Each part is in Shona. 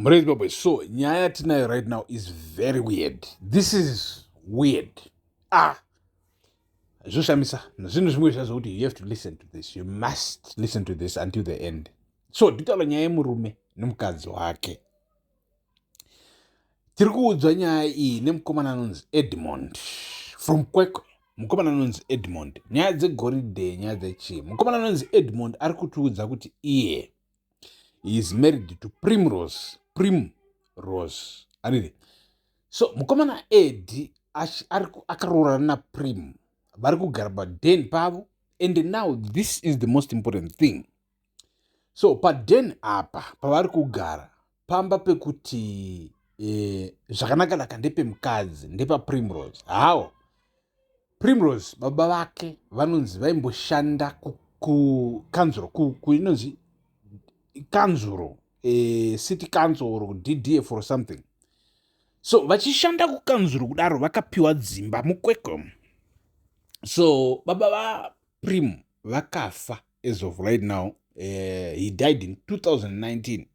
Mhuri Zimbabwe, so nyaya yatinayo right now is very weird. This is weird. Ah, zvoshamisa zvinhu zvimwe zvazvo kuti you have to listen to this. You must listen to this until the end. So nditaura nyaya yemurume nemukadzi wake. Tiri kuudzwa nyaya iyi nemukomana anonzi Edmond from Kwekwe. Mukomana anonzi Edmond, nyaya dzegoridhe, nyaya dzechii. Mukomana anonzi Edmond ari kutiudza kuti iye, he is married to Primrose. Primrose anini. So mukomana Ed akaroorana naPrim, vari kugara paden pavo. And now this is the most important thing. So paden apa pavari kugara, pamba pekuti zvakanaka-naka ndepemukadzi, ndepaPrimrose. Hawo Primrose, baba vake vanonzi vaimboshanda kukanzuro, kuinonzi kanzuro, city council or DDF or something. So vachishanda kukanzuro kudaro, vakapiwa dzimba muKwekwe. So baba vaPrim vakafa. As of right now, he died in 2019.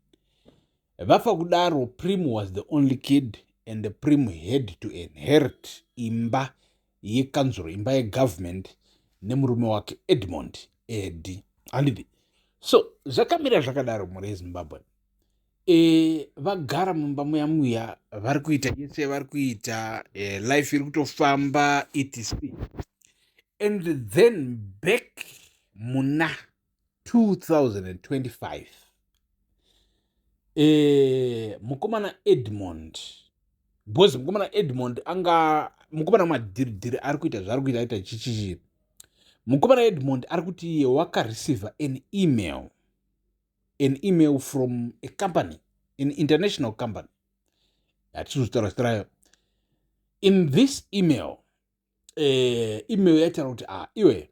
Vafa kudaro, Prim was the only kid and Prim had to inherit imba yekanzuro, imba yegovernment, nemurume wake Edmond Edi, handidi? So zvakamira zvakadaro, mhuri yeZimbabwe. Vagara mumba muya muya, vari kuita yese vari kuita, life iri kutofamba, etc. And then back muna 2025, mukomana Edmond, because mukomana Edmond anga mukomana madhiridhiri, ari kuita zvaari kuita, aita chichichi. Mukomana Edmond ari kuti iye wakareceiva an email from a company, an international company, hatisi kuzvitaura zita rayo. In this email, email yaitaura kuti, "Ah, iwe,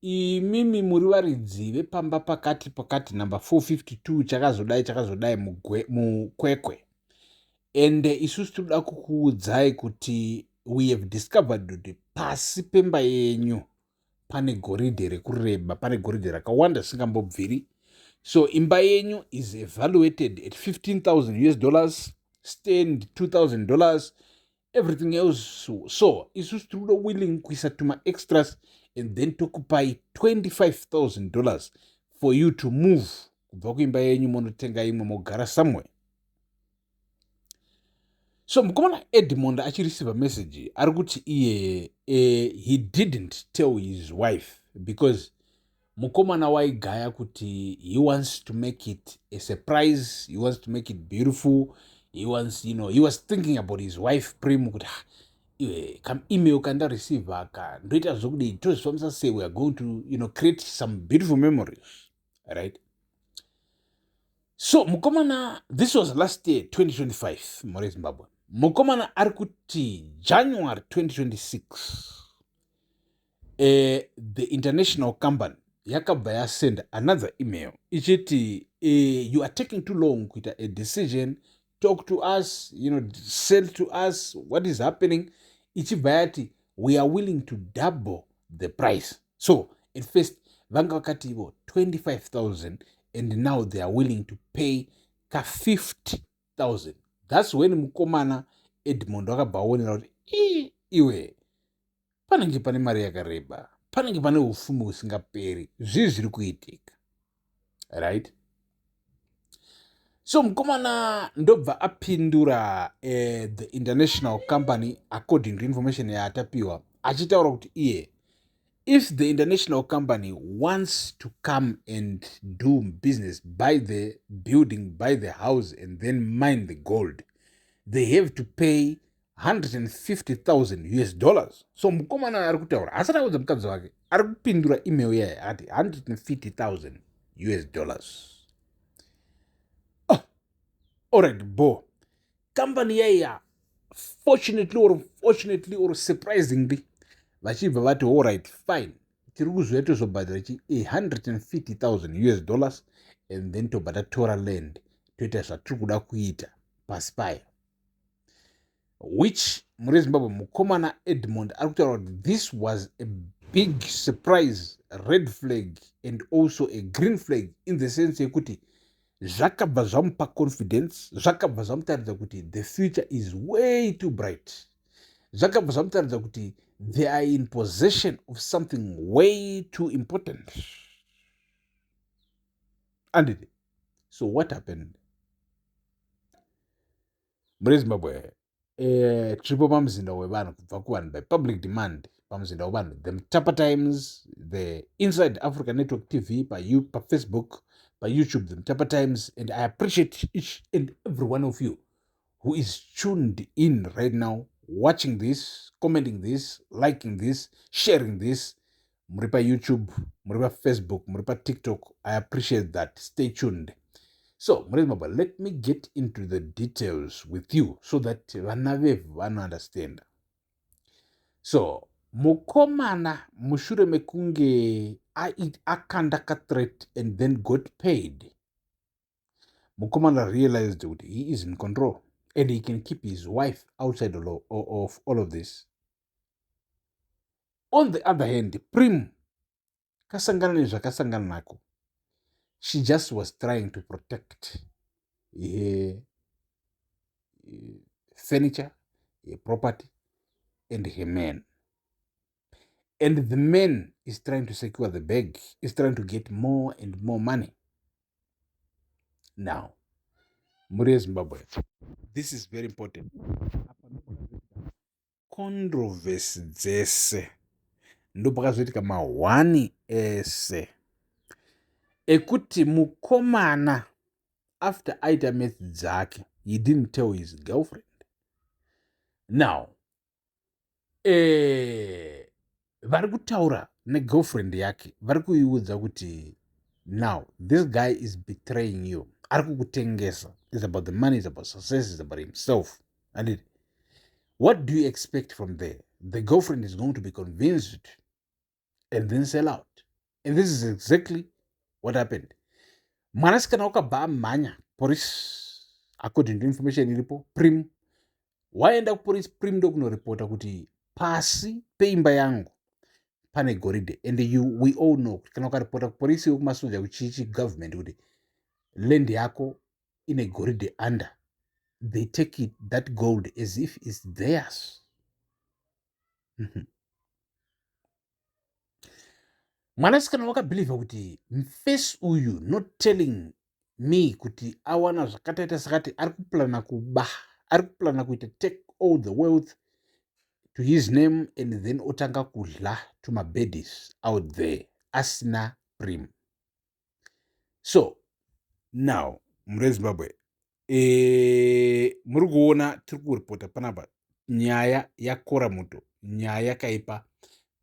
imimi muri varidzi vepamba pakati pakati, number 452, chakazodai chakazodai, muKwekwe, and isusu tinoda kukuudzai kuti we have discovered kuti pasi pemba yenyu pane goridhe rekureba, pane goridhe rakawanda risingambobviri. So imba yenyu is evaluated at US$15,000, stand $2000, everything else. So isusu tiri kuda willing kuisa tuma extras and then tokupai $25,000 for you to move kubva kuimba yenyu, monotenga imwe, mogara somewhere." So mukomana Edmond achireceiva message, ari kuti iye, he didn't tell his wife because mukomana waigaya kuti he wants to make it a surprise, he wants to make it beautiful, he wants you know he was thinking about his wife Prim, kuti, "Ah, iwe, kaemail kandareceiva aka, ndoita zvokudii? Tozvifambisa sei? We are going to create some beautiful memories, right?" So mukomana, this was last year, 2025, mhuri Zimbabwe. Mukomana ari kuti January 2026, the international company yakabva yasenda another email ichiti, "You are taking too long kuita a decision. Talk to us, sell to us. What is happening?" Ichibva yati, "We are willing to double the price." So at first vanga vakati ivo 25,000 and now they are willing to pay ka 50,000. That's when mukomana Edmond wakabva aonera kuti, iwe, panenge pane mari yakareba, panenge pane ufumi husingaperi, zvii zviri kuitika, right? So mukomana ndobva apindura the international company, according to information yaatapiwa, achitaura kuti iye, if the international company wants to come and do business, buy the building, buy the house and then mine the gold, they have to pay US$150,000. So mukomana ari kutaura asati audza mukadzi wake, ari kupindura email yaye, ati US$150,000. Oh, alright, bo kambani yaiya, fortunately or unfortunately or surprisingly, vachibva vati, "Alright, fine, tiri kuzoya tozobhadhara chi US$150,000 and then tobva tatora land, toita zvatiri kuda kuita pasi payo." Which, muri Zimbabwe, mukomana Edmond ari kutaura kuti this was a big surprise, red flag and also a green flag, in the sense yekuti Zvakabva zvamupa confidence, zvakabva zvamutaridza kuti the future is way too bright, zvakabva zvamutaridza kuti they are in possession of something way too important, anditi? So what happened muri Zimbabwe? Tiripo pamuzinda wevanhu, kubva kuvanhu, by public demand, pamuzinda wevanhu, the Mutapa Times, the Inside Africa Network TV, paFacebook, paYouTube, the Mutapa Times. And I appreciate each and every one of you who is tuned in right now, watching this, commenting this, liking this, sharing this. Muri paYouTube, muri paFacebook, muri paTikTok, I appreciate that. Stay tuned. So muri Zimbabwe, let me get into the details with you so that vana vevhu vanounderstand. So mukomana, mushure mekunge akanda kathreat and then got paid, mukomana realized kuti he is in control and he can keep his wife outside of all of this. On the other hand, Prim kasangana nezvakasangana nako. She just was trying to protect her furniture, her property and her man, and the man is trying to secure the bag, is trying to get more and more money. Now, muri yeZimbabwe, this is very important. Controversy dzese, ndopakazoitika mahwani ese ekuti mukomana, after aita maths dzake, he didn't tell his girlfriend. Now vari kutaura negirlfriend yake, vari kuiudza kuti now this guy is betraying you, ari kukutengesa, is about the money, is about success, is about himself. And what do you expect from there? The girlfriend is going to be convinced and then sell out, and this is exactly what happened. Mwanasikana wakabva amhanya police. According to information iripo, Prim waenda kupolice. Prim ndokunoripota kuti pasi peimba yangu pane goridhe. And we all know kuti kana ukaripota kupolisi, wekumasoja, kuchichi government, kuti land yako ine goridhe under, they take it, that gold, as if it's theirs. Mwanasikana wakabhilivha kuti mufesi uyu not telling me kuti awana zvakataita sakati, ari kuplana kuba, ari kuplana kuita take all the wealth to his name and then otanga kudla tumabedis out there asina Prim. So now, muri Zimbabwe, muri kuona tiri kuripota panapa nyaya yakora muto, nyaya yakaipa,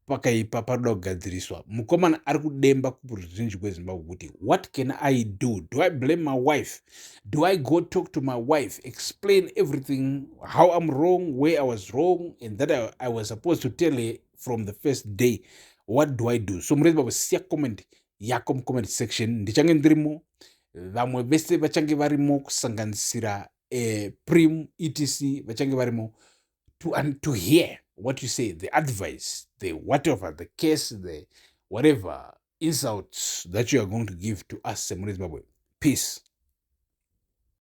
pakaipa, paroda kugadziriswa. Mukomana ari kudemba kuruzhinji kweZimbabwe kuti what can I do? Do I blame my wife? Do I go talk to my wife, explain everything, how I'm wrong, where I was wrong, and that I was supposed to tell her from the first day? What do I do? So muri Zimbabwe, siya comment yako mucomment section. Ndichange ndirimo, vamwe vese vachange varimo, kusanganisira Prim, etc, vachange varimo to hear what you say, the advice, the whatever, the case, the whatever insults that you are going to give to us semuri Zimbabwe. Peace.